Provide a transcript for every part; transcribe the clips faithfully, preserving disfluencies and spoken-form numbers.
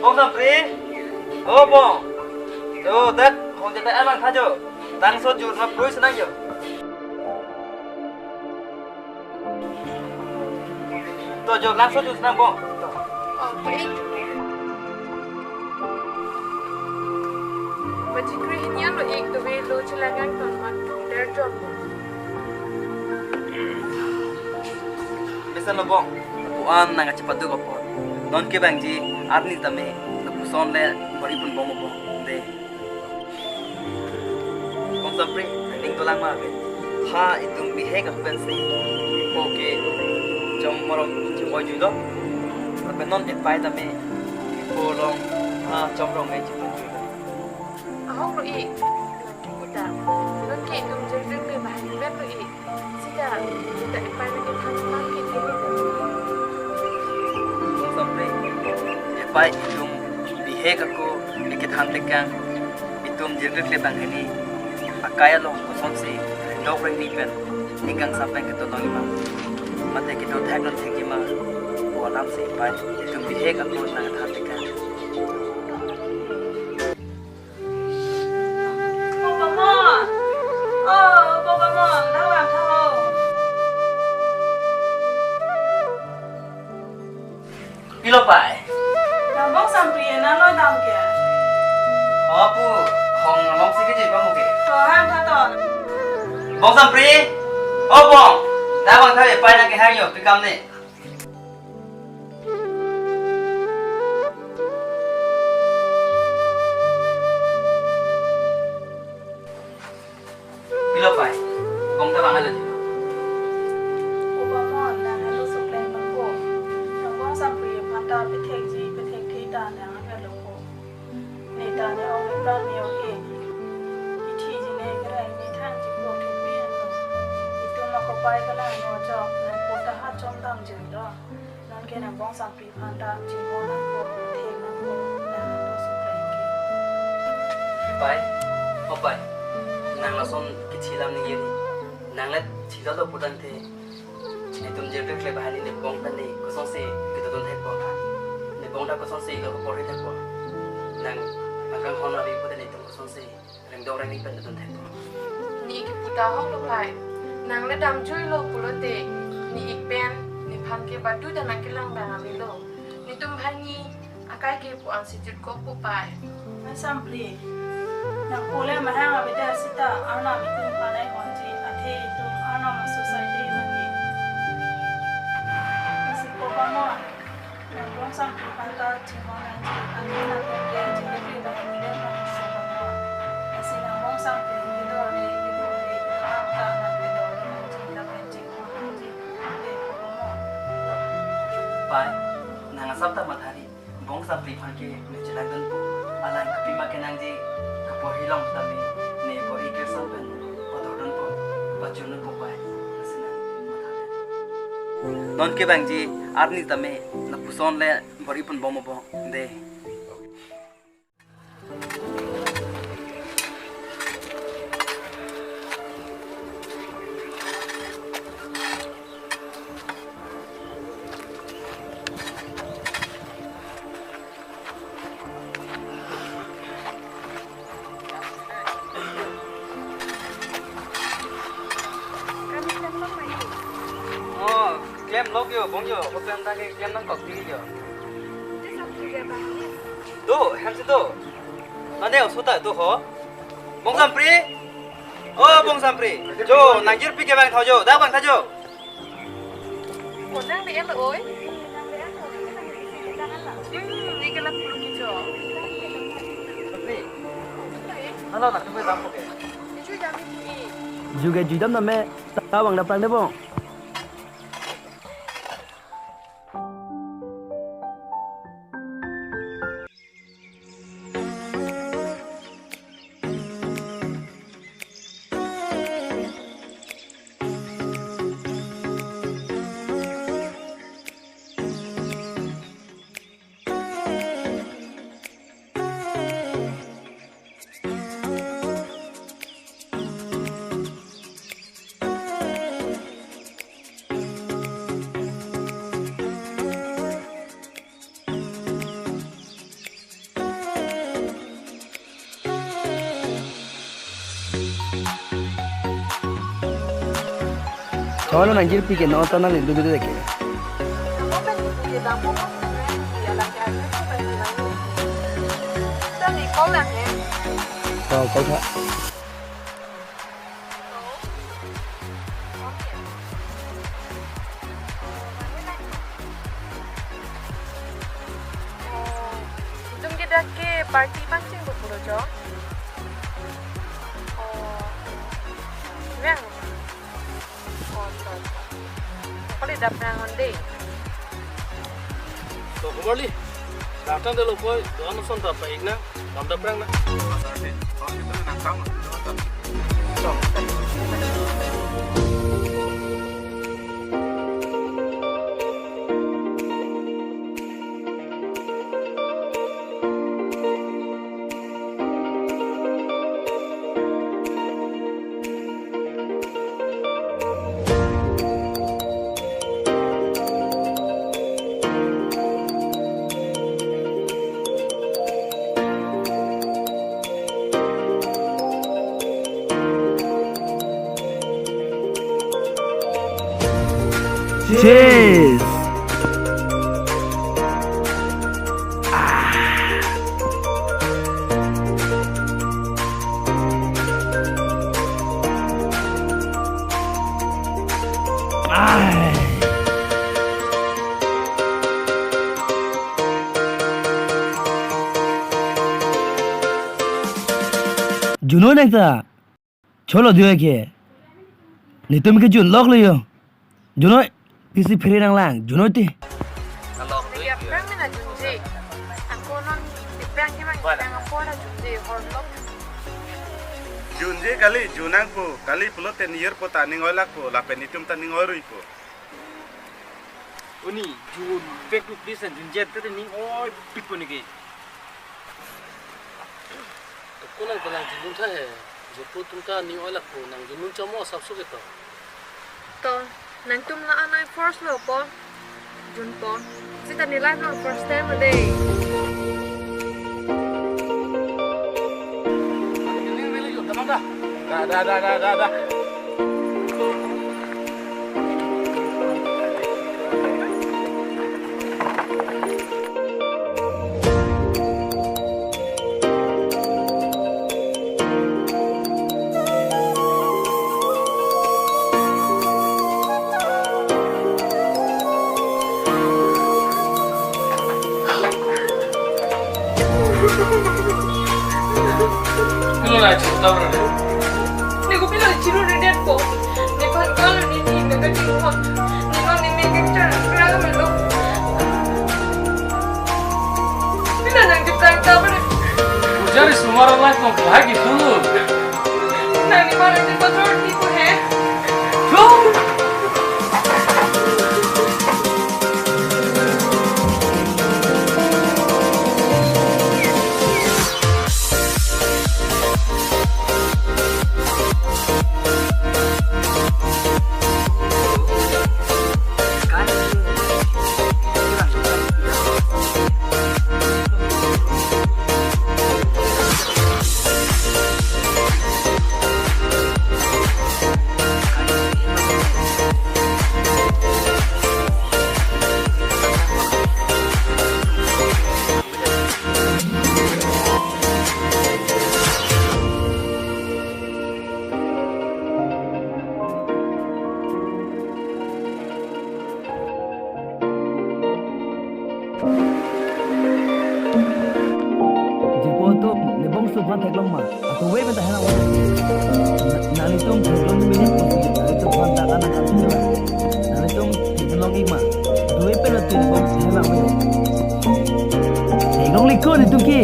Bong Sampri. O Bong. Jo, dak hong jata alang tha jo. Tang so jur na prui senang jo. To jo, lang so jur senang Bong. To. Oh, baik. Bajikri hinian lo ik tuwe lo chelagang ton mat der jom. Bisan lo Bong, puan nang kachepaduk apot. Non ke bangji arni tame, lapuson le bor-i pon bom Bong. De. Bong Sampri, ning dolang ma ave. Ha itum bihek apensi. Oke. Chom morong chom oi julo. Lapen non epai tame. Polong. Ha chom rong ngai chom oi julo. Ahok lo ik. Kita. Non ke itum jerdeng le bahan bet lo ik. Sita, kita epai lagi than than ke tini tadi. Bong Sampri, epai itum bihek ako, bihek than tekang, itum jirgit le banghini, akai along kosonsi, dok reng ni pen, ning kangsam pen ketonong ima. Mate kedo thek non thek ima, ko alam si epai, itum bihek ako nang than tekang. Ko Bamon. Oh, ko Bamon, dak vangtha ho. Pilo pai? Nang Bong Sampri nang lo dam ke? Oh, pu, hong long si ke je Bong ke. To hang tha to. Bong Sampri? Oh, Bong. Dak vangtha epai nang kehang jo, pi kam ne. Pilo pai, Bong ta bang alo ji. O Bamon, nang halo sukleng bang ko. Nang Bong Sampri aphan ta pethekji, pethekthek ta nang halo ko. Ne ta ne ong ne plan ne oke. Ithi ji ne kereng ne thang ji ko thek ne ano. Itum akopai kalang no jok, nang kota ha chom dam jeng do. Non ke nang Bong Sampri aphan ta chingho nangpo, thek nangpo, nang ato sukleng ke. Pai, o pai, nang lason kithi lam ningje ri, nang le thilo lo putangte, netum jirgit le bahani ne Bong pen ne kosonsi kedodun thekpo, ne Bong ta kosonsi lo porhi thekpo, nang nang kanghon ari pute netum kosonsi rengdok rengni pen dodun thekpo. Ne ik puta ahok lo pai. Nang le damjui lo pulote, ne ik pen, nephan ke badu ta nang kelang dang avelo. Netum banghini, akai ke pu-an si jutkokpo pai. Bong Sampri. Nang pule mahang avedet seta, arnam itum aphan ai honji, athe itum arnam society nangji. Lasi ko Bamon. Nang Bong Sampri aphan ta chingho nangji, anke nang pen ke chingho ke dam le nang so bang. Lasi nang Bong Sampri ke dor de, ke dor de, ke dor ta nang ke dor de nangji, lapen chingho nangji, de ko Bamon. Pai, nang asap ta mathari, Bong Sampri aphan ke ne chelangdunpo, alang kapima kenangji, kaporhi long tame, ne porhi ke sampen, padordunpo, pachunpo pai, lasi nang mathari. Non ke bangji, arni tame, lapuson le, bor-i pon bom Bong, de. Oh, klem lok jo, Bong jo, hopen ta ke klem nangkok ti jo. Do, hem si do. Nane oso ta do ho. Bong Sampri. Oh, Bong Sampri. Jo, nang jirpi ke bang tha jo, dak bang tha jo. Konang de el oi. Hmm, ni ke la pulu ki jo. Sampri. Halo, nang tu dam ko ke. Ju ke juidam name, ta bang daplang de Bong. Cholo nang jirpi ke no ta nang lindu bidu ke. Call, call tha. Itum ke dak ke party pangsing pu pulo jo. Oh. Vang. Oh, to, to. Kali dap nang onde. To, kumali. Datang delo koi, doan son ta pa ikna, dam dap nang na. Cheers! Junoi nang ta. Cholo diyo ke. Netum ke junlok lo yo. Junoi. Pisi phere nang lang. Junoi te. Nang ke aphrang mina junje. Ako non aphrang ke mang aphrang apor la junje. Horlok. Junje kali, jun nangpo. Kali pulote niyar po ta ning oilak po. Lapen itum ta ning oirui po. Oni, jun, back to place and junje, tadi ning oipik po neke. To ko nang ta nang junun tha he. Jepo atum ta ning oilak po, nang junun chamo asap so ke to. To, nangtum la anai first lo po. Junpo. Sita ne life long first time a day. Da, da, da, da, da, da. Pilo nangchirta bre? Ne kopilo chiru redet po. Ne phan kalo ne ni ne kachingho. Ne long ne me kachar kra me lo. Pilo nangchirta bre? Ujar is umar life long lagi dulu. Nang ni mara ni pator ni ko he. Tuh. Jepo atum, ne bongso aphan theklong ma? Atowe pen ta henang. Na, nanglitum theklong ni minit, nanglitum aphan ta nang atum la. Nanglitum theklong ik ma? Atowe pen la tu ne bongso henang. Theklong liko netum ke.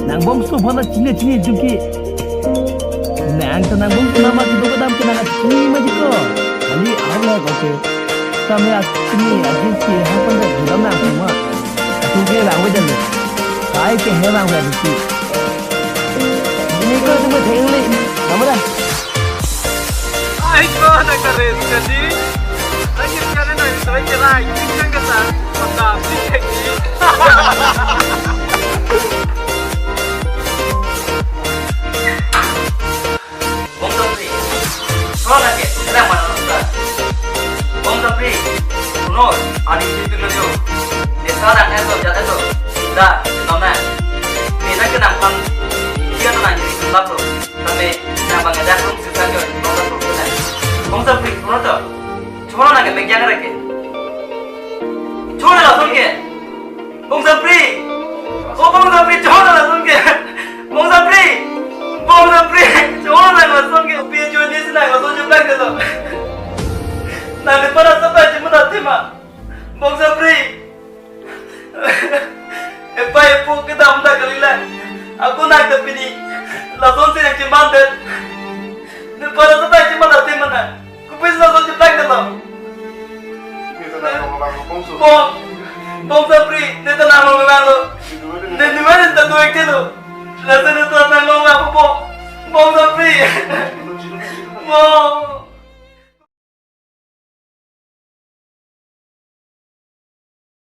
Nang bongso aphan ta chini chini netum ke. Nang ta nang bongso nama kedo kedam ke nang chini ma jiko. Kali ahok le ko ke. Kami akini ajin si hapan da judam nang kuma. Atum ke vangve dam le. Kai ke he vangve dam si. Ini ko atum theng le. Nama da? Ai ko na kare jadi. Lagi kare na itu aja lah. Ini kan kata. Maka sih ini. Bongso si. Sekolah ke. Kenapa nonton? Uno, aning si pilo jo. Desa dang eto, jat eto. Da, nona. Mina ke nangphan, dia nang jadi sulap lo. Kami, nang bang ada rum sisa jo, nona rum sisa. Bong Sampri, uno to. Cuma nang ke megiang reke. Cuma langsung ke. Bong Sampri. Oh, Bong Sampri, cuma langsung ke. Bong Sampri. Bong Sampri, cuma langsung ke. Pi jo ni sina langsung jeplak ke to. Nang di para sampai cuma nanti ma. Bong Sampri. Epai epo kedam ta kalila. Ako nang ta pini. Lason si nang chimandet. Ne para sa ta chimandet te mana. Kupis lason chiplak ta lo. Neta nang nang nang kong su. Bong. Bong Sampri. Neta nang nang nang lo. Ne nuan ta do ek lo. Lason neta nang nang nang po. Bong Sampri. Bong.